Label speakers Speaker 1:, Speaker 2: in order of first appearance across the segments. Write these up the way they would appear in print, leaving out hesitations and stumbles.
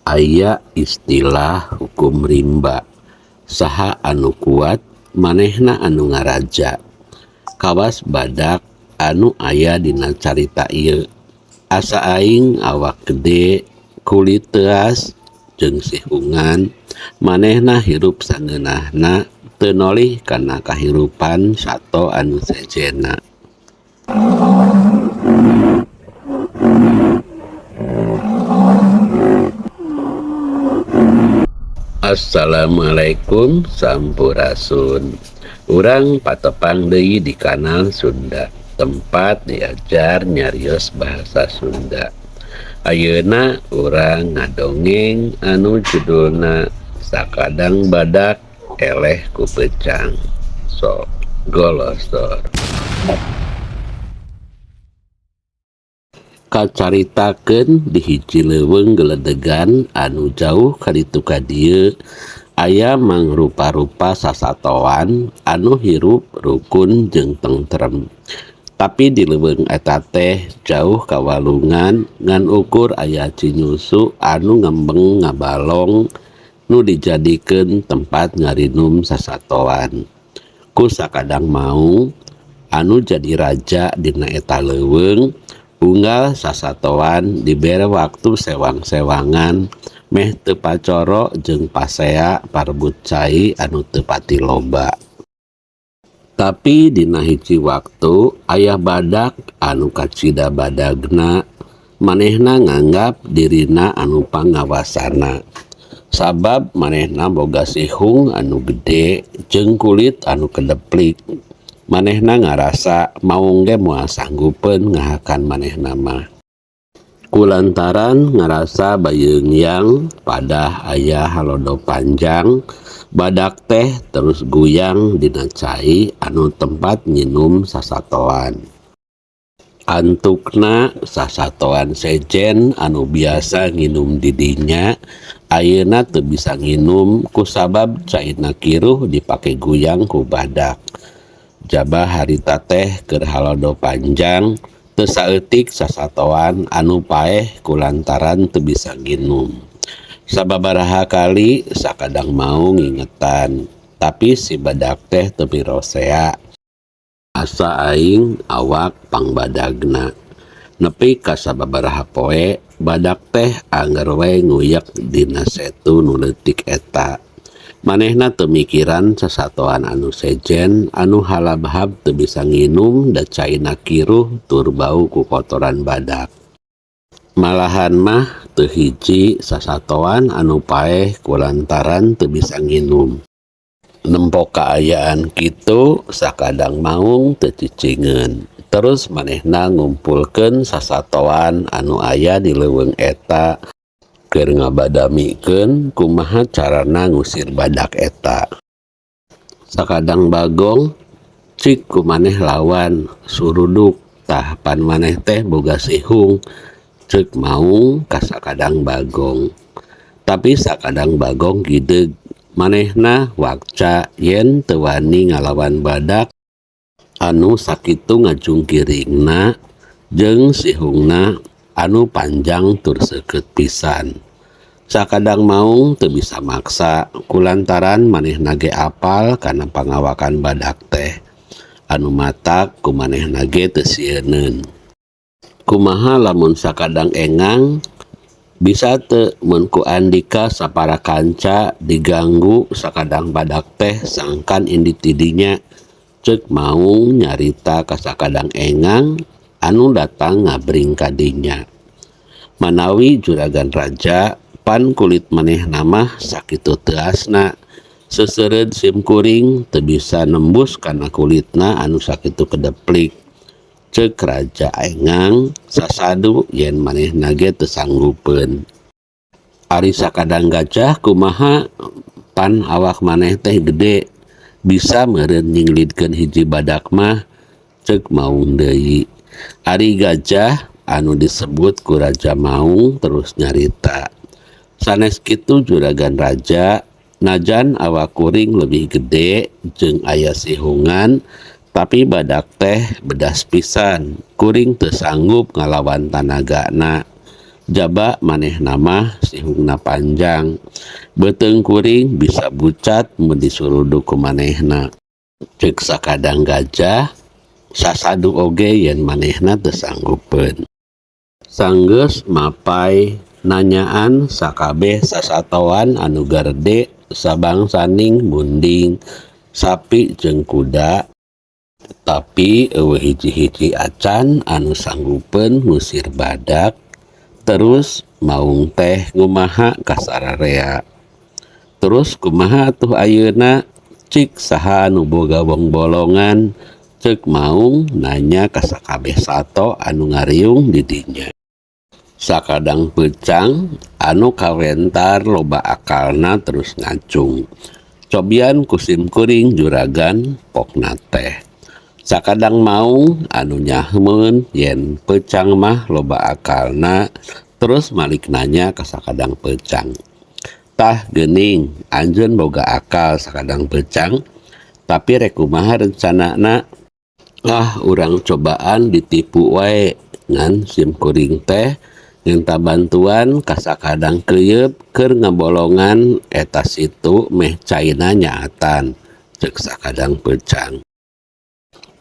Speaker 1: Aya istilah hukum rimba saha anu kuat manehna anu ngaraja. Kawas badak anu aya dina carita ieu. Asa aing awak gede, kulit teuas jeung sihungan, manehna hirup sangeunahna teu nolih kana kahirupan sato anu sejenna. Assalamualaikum sampurasun. Urang patepang deui di kanal Sunda, tempat diajar nyarios bahasa Sunda. Ayeuna urang ngadongeng anu judulna Sakadang Badak Eleh Ku Peucang. Sok golosor. Kacaritakeun di hiji leuweung geledegan anu jauh ka ditu ka dieu aya mangrupa-rupa sasatoan anu hirup rukun jeung tentrem. Tapi di leuweung eta teh jauh ka walungan ngan ukur aya cinyusu anu ngembeng ngabalong nu dijadikeun tempat ngarinum sasatoan. Ku sakadang maung anu jadi raja dina eta leuweung unggal sasatoan dibere waktu sewang-sewangan meh teu pacoro jeung pasea parebut cai anu teu pati loba. Tapi dina hiji waktu aya badak anu kacida badagna manehna nganggap dirina anu pangawasana. Sabab manehna boga sihung anu gede jeung kulit anu kedeplik. Manehna ngarasa maung ge moal sanggupeun ngahakan manehna mah. Kulantaran ngarasa bayeungyang padah aya halodo panjang, badak teh terus guyang dina cai anu tempat nginum sasatoan. Antukna sasatoan sejen anu biasa nginum di dinya ayeuna teu bisa nginum kusabab caina kiruh dipake guyang ku badak. Jaba harita teh keur halodo panjang teu saeutik sasatoan anu paeh kulantaran teu bisa nginum. Sababaraha kali sakadang maung ngingetan, tapi si badak teh teu mirosea. Asa aing awak pangbadagna. Nepi ka sababaraha poe badak teh angger we nguyek dina setu nu leutik eta. Manehna teu mikiran sasatoan anu sejen anu halabhab teu bisa nginum da caina kiruh tur bau ku kotoran badak. Malahan mah teu hiji sasatoan anu paeh kulantaran teu bisa nginum. Nempo kaayaan kitu sakadang maung teu cicingeun. Terus manehna ngumpulkeun sasatoan anu aya di leuweung eta keur ngabadamikeun kumaha carana ngusir badak eta. Sakadang Bagong cik ku maneh lawan suruduk tah pan maneh teh boga sihung ceuk maung ka sakadang Bagong. Tapi sakadang Bagong gideg manehna wakca yen teu wani ngalawan badak anu sakitu ngajungkiringna jeung sihungna anu panjang tur seukeut pisan. Sakadang maung teu bisa maksa kulantaran manehna ge apal kana pangawakan badak teh anu matak ku manehna ge teu sieuneun. Kumaha lamun sakadang engang bisa teu mun ku andika sapara kanca diganggu sakadang badak teh sangkan indit ti dinya ceuk maung nyarita ka sakadang engang anu datang ngabring ka dinya. Manawi juragan raja pan kulit manehna mah sakitu teuasna seseureud simkuring teu bisa nembus kana kulitna anu sakitu kedeplik. Ceuk raja engang sasadu yen manehna ge teu sanggupeun. Ari sakadang gajah kumaha pan awak maneh teh gede bisa meureun nyinglidkeun hiji badak mah ceuk maung deui. Ari gajah anu disebut ku raja maung terus nyarita. Sanes kitu juragan raja najan awak kuring lebih gede jeung aya sihungan tapi badak teh bedas pisan kuring teu sanggup ngalawan tanagana. Jaba manehna mah sihungna panjang. Beuteung kuring bisa bucat mun disuruduk ku manehna. Ceuk sakadang gajah sasadu oge yen manehna teu sanggupeun. Sanggeus mapay nanyaan sakabeh sasatoan anu garede sabangsaning munding, sapi jeung kuda, tapi euweuh hiji-hiji acan anu sanggupeun ngusir badak. Terus maung teh ngumaha ka sararea. Terus kumaha atuh ayeuna cik saha anu boga bongbolongan ceuk maung nanya ka sakabeh sato anu ngariung di dinya. Sakadang peucang anu kawentar loba akalna terus ngacung. Cobian ku sim kuring juragan pokna teh. Sakadang maung anu nyaheun yen peucang mah loba akalna terus malik nanya ka sakadang peucang. Tah geuning anjeun boga akal sakadang peucang, tapi rek kumaha rencanana? Ah urang cobaan ditipu wae ngan sim kuring teh minta bantuan ka sakadang keuyeup keur ngabolongan eta situ meh caina nyaatan ceuk sakadang peucang.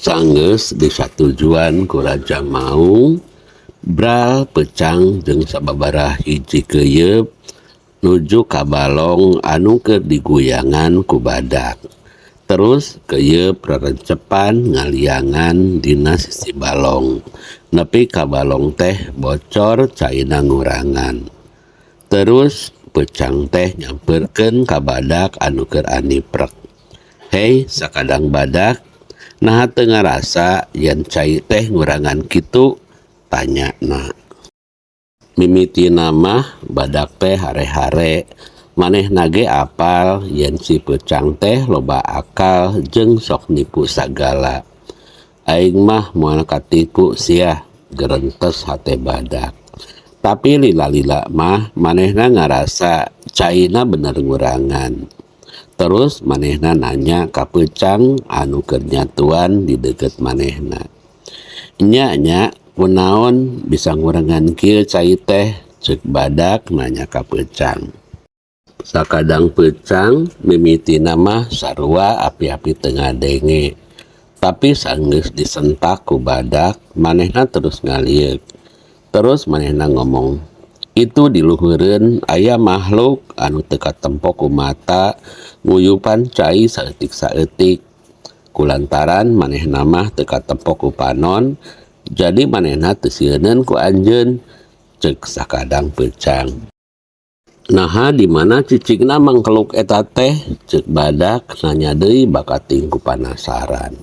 Speaker 1: Sanggeus disatujuan ku Raja Maung, Bral peucang jeung sababaraha hiji keuyeup nuju ka balong anu keur diguyangan ku badak. Terus keuyeup rerencepan ngaliangan dina sisi balong nepi ka balong teh bocor caina ngurangan. Terus peucang teh nyamperkeun ka badak anu keur aniprek. Hei sakadang badak, naha teu ngarasa yen cai teh ngurangan kitu? Tanyana. Mimitina mah badak teh hare-hare, manehna ge apal yen si peucang teh loba akal jeung sok nipu sagala. Aing mah moal katipu sia, gerentes hate badak. Tapi lila-lila mah manehna ngarasa caina bener ngurangan. Terus manehna nanya ka peucang anu keur nyatuan di deukeut manehna. Nya nya kunaon bisa ngurangan kieu cai teh? Ceuk badak nanya ka peucang. Sakadang peucang mimitina mah sarua api-api teu ngadenge. Tapi sanggeus disentak ku badak manehna terus ngalieuk. Terus manehna ngomong, itu di luhureun aya makhluk anu teu katempo ku mata nguyupan cai saeutik-saeutik. Kulantaran manehna mah teu katempo ku panon, jadi manehna teu sieuneun ku anjeun, ceuk sakadang peucang. Naha di mana cicingna mangkeluk eta teh? Ceuk badak nanya deui bakating ku panasaran.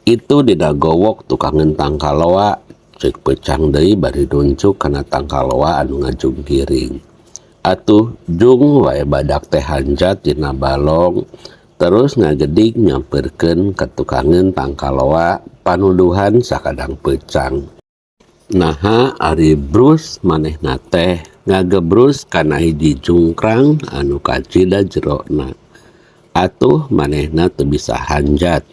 Speaker 1: Itu dina gowok tukangeun tangkaloa, ceuk peucang deui bari nunjuk kana tangkaloa anu ngajungkiring. Atuh jung wae badak teh hanjat dina balong terus ngagedig nyamperkeun ka tukangeun tangkaloa panuduhan sakadang peucang. Naha ari Brus manehna teh ngagebrus kana hiji jungkrang anu kacida jerona. Atuh manehna teu bisa hanjat.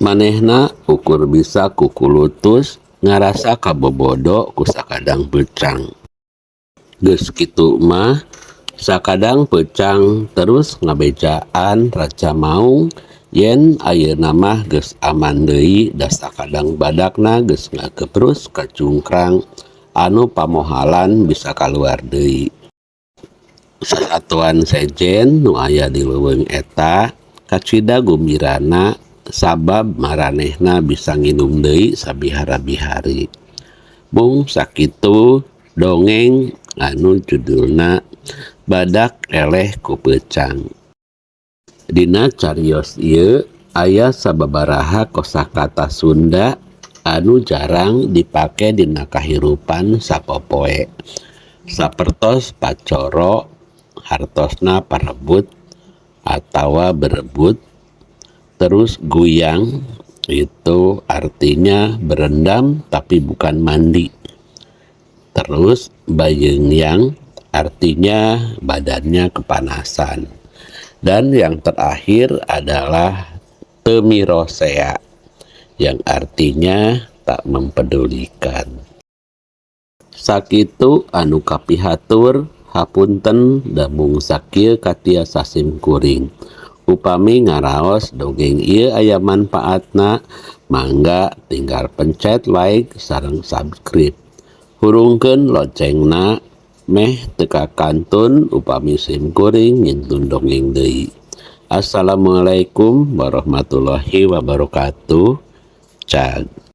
Speaker 1: Manehna ukur bisa kukulutus ngarasa kabobodo ku sakadang peucang. Geus kitu mah sakadang peucang terus ngabejaan Raja Maung yen ayeuna mah geus aman deui da sakadang badakna geus ngagebrus ka jungkrang anu pamohalan bisa kaluar deui. Sasatoan sejen nu aya di leuweung eta kacida gumbirana sabab maranehna bisa nginum deui sabihara-bihari. Mung sakitu dongeng anu judulna Badak Eleh ku Peucang. Dina carios ieu aya sababaraha kosakata Sunda anu jarang dipake dina kahirupan sapopoe. Sapertos pacoro hartosna parebut atawa berebut, terus guyang itu artinya berendam tapi bukan mandi. Terus bayeungyang artinya badannya kepanasan. Dan yang terakhir adalah temirosea yang artinya tak mempedulikan. Sakitu anu kapihatur, hapunten da mung sakieu katiasa sim kuring. Upami ngaraos dongeng ieu aya manfaatna, mangga tinggal pencet like sareng subscribe. Hurungkeun loncengna meh teu kakantun upami sim kuring nyieun dongeng deui. Assalamualaikum warahmatullahi wabarakatuh. Cag.